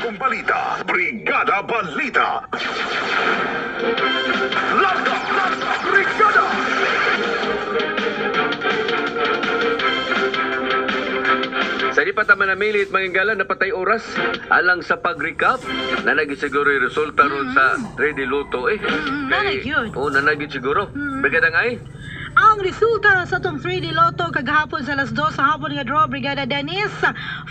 Bagong balita, Brigada Balita. Larga, Brigada! Sa di pa ta manamilit, mga higala, napatay oras alang sa pag-recap na siguro yung resulta ron sa 3D Lotto eh. Nanay gyud. Oo, nanay gyud siguro. Brigada nga eh. Ang resulta sa atong 3D Lotto kagahapon sa alas 2 sa hapon nga draw, Brigada Dennis,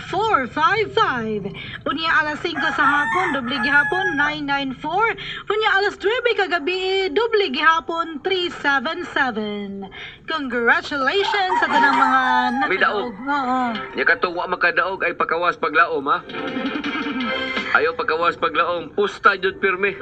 455. Unya alas 5 sa hapon, doble gihapon 994. Unya alas 9 kagabi, doble gihapon 377. Congratulations sa tanang mga May daog. Oo. Nya katong wa makadaog ay pakawas paglaom ha. Ayaw pakawas paglaom, pusta jud pirmi.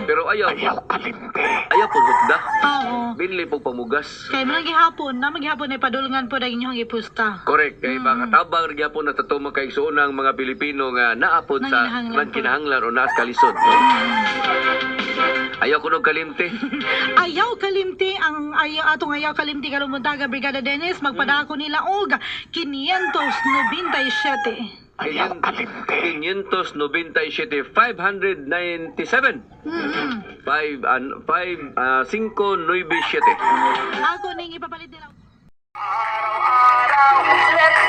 Pero ayaw, Ayaw kalimte. Ayaw pud hukda. Oo. Binli po pamugas. Kay mga gihapon, na maghapon ay padulngan po dahil inyong gipusta. Correct. Kay makatabang rin gyapon na tatuma kay suunang mga Pilipino nga naapod sa Nanginahanglan po. nangkinahanglan o naas kalisod. Ayaw kunog kalimti. Ayaw kalimti ang ayaw atong ayaw kalimti karong buntaga, Brigada Dennis, magpadako nila og 597. Ayaw kalimte. 597, 597. 5 an 5 5 9 7. Ako ning ipapalit nila. Araw-araw, let's